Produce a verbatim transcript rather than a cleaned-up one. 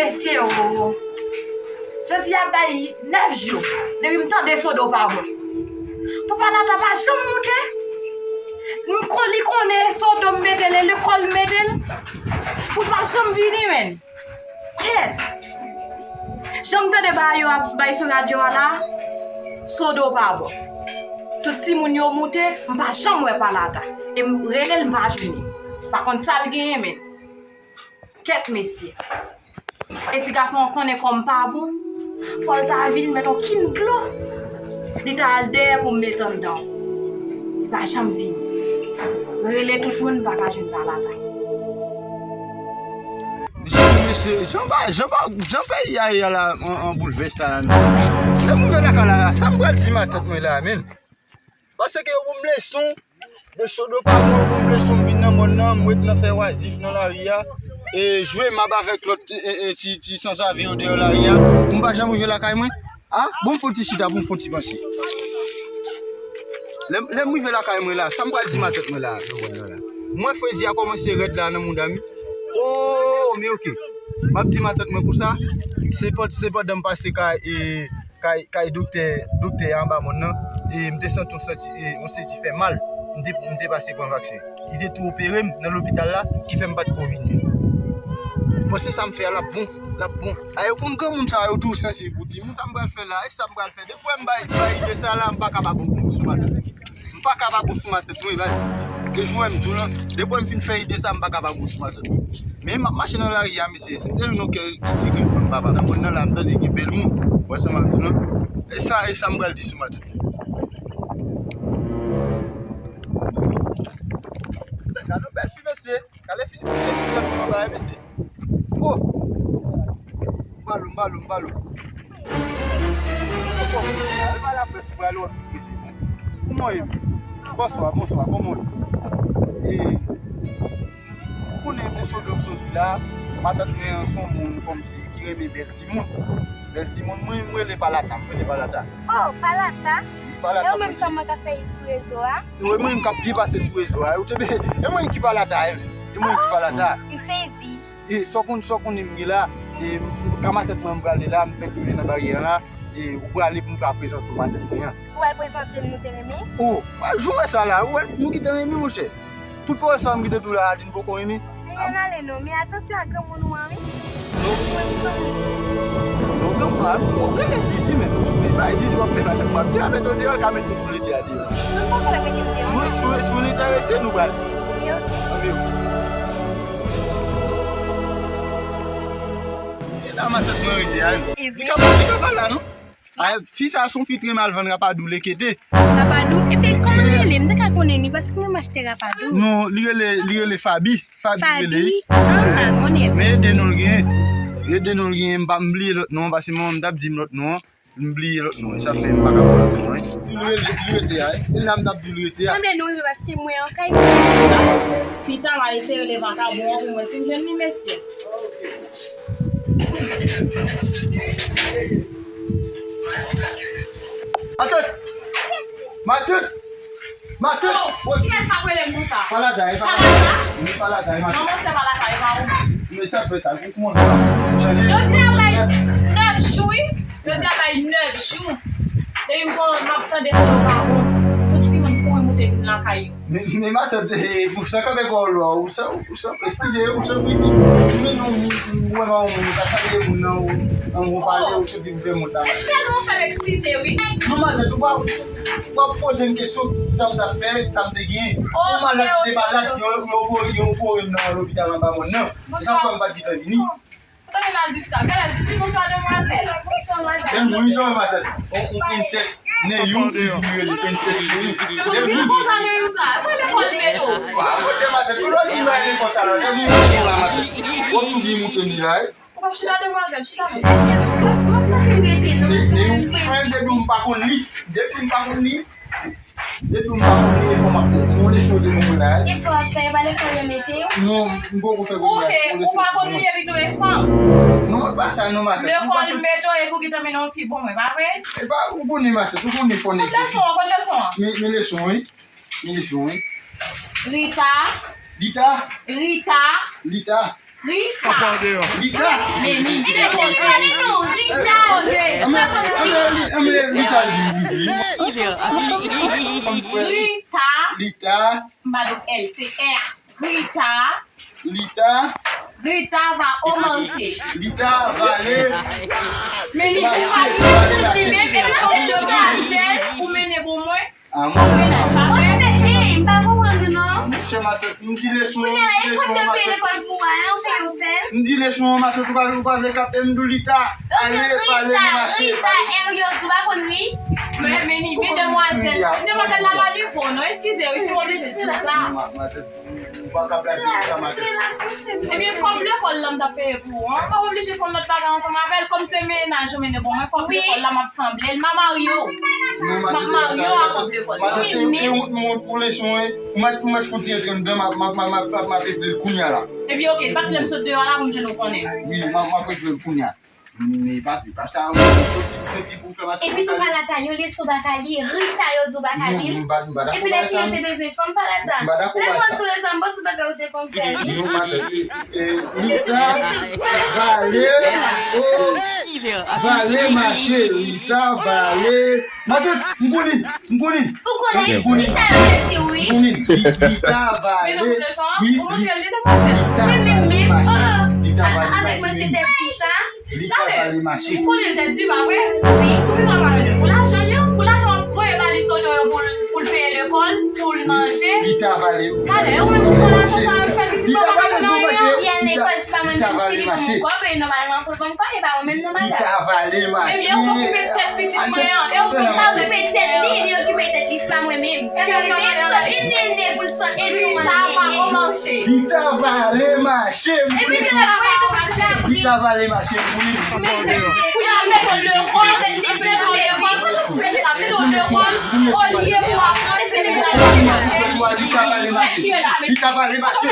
Mesye o, jodi a bay nèf jou depi m tande Sodo pa bon. Papa Lata pa janm moute. M kon li konnen Sodo m mete l, e lekòl m mete l. Pou l pa janm vini, menn. Kèt! Jan m tande bagay yo ap bay sou radyo a la, Sodo pa bon. Tout timoun yo moute, m pa janm wè Papa Lata. E m rele l, m pa jwenn li. M pa konn sa l genyen, menn. Kèt mesye. E ti gason an konnen kò m pa bon. Fò l ta vin met yon kin dlo. Li ta al dèyè pou m met anndan. Li pa janm vini. Rele tout moun, m pa ka jwenn Papa Lata. Mesye, mesye, jan pa, jan pa, jan peyi a ye a la, an, an boulvès la, la, mesye. Lè m rive lakay la, la, sa m pral di matant mwen la, menn. Paske yo ban m leson, yo Sodo pa bon, yo ban m leson, m vin nan mòn nan, m ret nan fè wazif nan lari a, e jwe mab avèk lòt, e, e, e, ti, ti sanzave yo deyò lari a, pou m pa janm rive lakay mwen. A, bon, m fon ti chita pou m fon ti panse. Lè, lè m rive lakay mwen la, sa m pral di matant mwen la, nan mòn nan la. M wè fredi a kòmanse rèd la nan mouda m wi. O, men oke. M ap di matant mwen konsa, se pan-, se pandan m pase kay, e, kay, kay doktè, doktè a anba mòn nan, e m te santi yon santi, e, yon senti fè mal. M te, m te pase pran vaksen. Li te tou opere m nan lopital la, ki fè m pa t ko vini. Panse sa m fè a, l ap bon, l ap bon. A, yo konn granmoun sa yo tou sansib pou di, men sa m pral fè la, e sa m pral fè. Depi w wè m bay, bay ide sa la, m pa ka pa bon sou matant. M pa ka pa bon sou matant mwen, baz. E jou wè m di w lan, depi w wè m fin fè ide sa, m pa ka pa bon sou matant mwen. Men m ap mache nan lari a, mesye, se te yon kè ki di ke m papa nan mòn nan la, m tande gen bèl moun. Wè sa m ap di w lan. E sa, e sa m pral di sou matant mwen. Se gade yon bèl fi, mesye. Gade fi, mesye, fi, mesye, mesye. Oh! M ba l, m ba l, m ba l. Kòman w ye? Kòman w ye? Bonswa, bonswa, kòman w ye? E, ou konnen, mesye, dòk soti la, matant mwen an se yon moun kòmsi ki renmen bèl timoun. Bèl timoun, mwen, mwen rele Palata, mwen rele Palata. Oh, Palata? Wi, Palata. E ou menm sa mwen ka fè it sou rezo a? Wi, mwen menm k ap byen pase sou rezo a. Ou te, e mwen ki Palata, e mwen ki Palata. M sezi. E sa w konn, sa w konnen m gen la, e ka matant mwen m prale la, m fèk rive nan baryè an la, e ou prale pou m ka prezante w matant mwen an. Ou al prezante l, nou te renmen? O, a, jan w wè sa la, ou wè, nou ki te renmen, monchè. Tout pawòl sa m ki te di w la, a di n poko renmen. Men ann ale non, men atansyon ak granmoun ou an wi. Non, granmoun an, ou genlè Zizi menm, ou sou bay Zizi w ap fè matant mwen ap di, a, met w deyò, l ka met nou toulede a deyò. Nou pa pral mete m deyò. Si w, si w, si w enterese, nou prale. Anmye. E la matant mwen rete a, wi. Li ka pa, li ka pa la, non. A, fi sa a se yon fi trè mal vann rapadou, lekete. Rapadou? Epi kòman l rele? M te ka konnen li, paske mwen m achte rapadou. Non, li rele, li rele Fabi. Fabi rele. Fabi? Ah, m pa konnen l. Men e de non l genyen. E de non l genyen, m pa, m bliye lòt non an, paske mwen m t ap di m lòt non an. M bliye lòt non an, e sa fè m pa ka pran lòt non an. Di l rele, di l rete a, e la m t ap di l rete a. Sanble nou rive paske mwen an kay. Pita m al eseye rele vakabon an pou mwen si m jwenn li, mesye. Matant! Matant! Matant! Oh, kiyès k ap rele m konsa? Palata, e pa Palata. Palata? Wi, Palata, e pa Matant. Non, monchè, Palata, e pa ou. Men sa fè sa, pou kòman sa? Jodi a bay nèf jou, wi. Jodi a bay nèf jou. Depi m kon, m ap tande Sodo pa bon. Tout timoun kouri moute vin lakay yo. Men, men matant, e, pou sa kanpe kò w lò, ou sa, ou sa, eskize, ou sa, ou sa, men non, ou wè pa yon moun, ou ka salye moun nan, ou, an, ou pale, ou soti pou fè moun la. Tèlman fè m eskize, wi. Non, matant, ou pa, ou pa poze m kesyon, sa m t ap fè, sa m te gen. Ou malad, ou te malad, yo, yo, yo, yo opere m nan lopital anba mòn nan. Sa fè m pa t gentan vini. Tande la jis sa. Bèl jis, bonswa, demwazèl. Bonswa, madanm. Bèl moun, jan matant. On, on prensès. Neyou, li rele prensès Neyou. Bèl moun. Bonswa, Neyou sa. Sa lekòl Beto. Pa pote matant. Ou lòt di bagay lekòl sa la. Bèl moun, bonswa, matant. Ou ap toujou montre m li la, wi. Ou p ap chita, demwazèl, chita non. Neyou, mwen depi m pa konn li. Depi m pa konn li. Depi m pa konn li, efò m ap fè. Yon leson de mwen la, wi. Efò w ap fè, e pa lekòl yo mete w? Non, m poko fè kounye a. Ou pa konn li epi tou efò. Non, e pa sa non, matant. Lekòl mete w epi w gentan mennen yon fi ban mwen, pa vre? E pa, ou konnen, matant, ou konnen fò nèg. Kot leson an, kot leson an? Men, men leson, wi. Men leson, wi. Rita. Dita. Rita. Lita. Rita. Lita. Meni. Ebyen, cheri, pale non, Rita. Anben, anben, anben, Lita di wi. Rita. Lita. M pa di L, se R. Rita. Lita. Rita va au marché. Lita va aller. Meni, ou mennen pou mwen. Ah, mwen. Mennaj pa vre. Hey, m pa konprann ou non. Monchè, matant, m di leson, m di leson, matant. Kounye a la, e kòb yo peye lekòl pou mwen an, ou peye yo fè l. M di leson, matant, ou pa, ou pa vle kapte m, Doulita. Ale, pale nan mache, pale. Rita, Rita, R yo di w pa konn li. Men, men, men demwazèl, demwazèl la pa li bon, non, eskize, wi, si w oblije di sa. Non, ma-, matant, ou pa ka blaje konsa, matant. Ebyen, kòb lekòl la m t ap peye pou ou an, m pa oblije konn lòt bagay ansanm avè l, kòm se mennaj ou mennen pou mwen, kòb lekòl la m ap sanble l, m a marye w. M ap marye w a kòb lekòl la. Matant, te, te wont, m wont pou leson, wi. M ap, m ap fout yon tren dedan, m ap, m ap, m ap, m ap, m ap eple l kounye a la. Ebyen, oke, bat lè m sot deyò a la pou m jwenn ou konnen. Wi, m ap, m ap eple l kounye a. Men pase, pase a, soti, soti pou fè mache. Epi tou pa la ta, yon leson pa ka li, Rita yo di w pa ka li. Non, m pa, m pa dakò. Epi lè fi yo te bezwen fanm pa la ta. M pa dakò. Lè m wè sou rezo a, m panse bagay ou te konn fè li. Non, matant, e, e, Rita, vale, o, vale mache, Rita, vale. Matant, m konnen, m konnen. Ou konnen? M konnen. Rita yo te di wi. M konnen. Li, Lita vale. Wi, li, Lita vale mache. Lita vale mache. Avèk mesye tèt di sa. Lita vale mache. Ou konnen l tèt di, pa vre? Wi. Poukisa w pa vle pou lajan li an? Pou lajan w ap voye ba li sou do yo pou l, pou l peye lekòl, pou l manje. Lita vale mache. Talè, ou menm ki pran lajan sa yo fè pitit pa vale mache. Li al lekòl, se pa mwen menm, si li ban m yon kòb, e nòmalman pou l ban m kòb, e pa mwen menm non, madanm. Lita vale mache. Ebyen, ou okipe tèt pitit mwen an. E ou pa okipe tèt li, li okipe tèt li, se pa mwen menm. Sa ka rive, sòt ennene pou l sòt ennene. Li ta va o mache. Li ta va ale mache. Epi se la pou li tou konsa. Li ta va ale mache pou li. Pou y al mete w lekòl, mete w lekòl, mete w lekòl, olye pou w ap Li ta va ale mache. Li ta va ale mache.